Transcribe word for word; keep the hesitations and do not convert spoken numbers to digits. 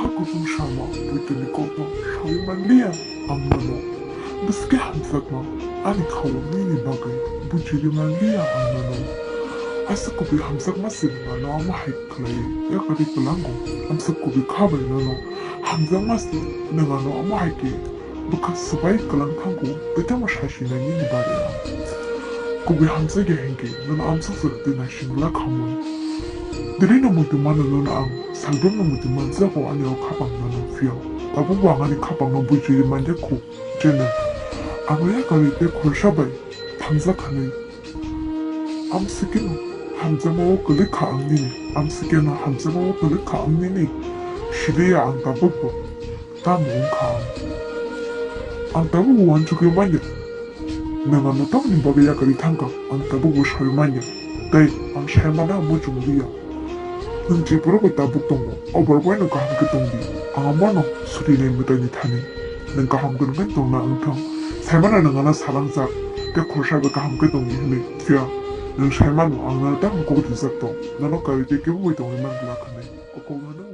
Kusung sama buitoni kokno sawi manliya ang nono. Bwswk khe hamjakma ani khao nini bagwi bujiri manliya ang nono. Aswk kubui hamjakma se nwng ano omo hai khlaiwi yakarwi kwlango. Amswk kubui kha bai nono hamjakma se nwng ano omo hai khe bwkha swbai kwlang thango tei tamo sasinai nini bagwi ang. Kubui hamjakya hinkhe nono amswk jora twi naisingla khamwi. Dirino muitu mano nono ang, salbrumno muitu manjago ani o khapang nono phiyok. Tabukbo ang ani khapangno bujiwi manja khu, je nwng ano yakarwi tei khorsa bai thangjak khanwi. Amswkeno hamjakmao kwlwk kha ang nini, amswkeno hamjakmao kwlwk kha ang nini. Siliya ang tabukbo. Tamo wngkha ang. Ang tabuk uansugwi manya. Nwng ano tamoni bagwi yakarwi thangkha, ang tabuk bo sawi manya. Tei ang sai mano muchung liya. Nwng je borok bai tabuk tongo, o borok bai no kaham khe tong di. Ang amano surinai mwtaini thani. Nwng kaham khe nwng tongna wngthong. Sai mano nwng ano salangjak, tei khorsa bai kaham khe tong di hwnwi. Phiya nwng sai mano ang nano tamo kok rijak tong. Nono karwi tei kebo bai tongwi man glak hwnwi. O kok no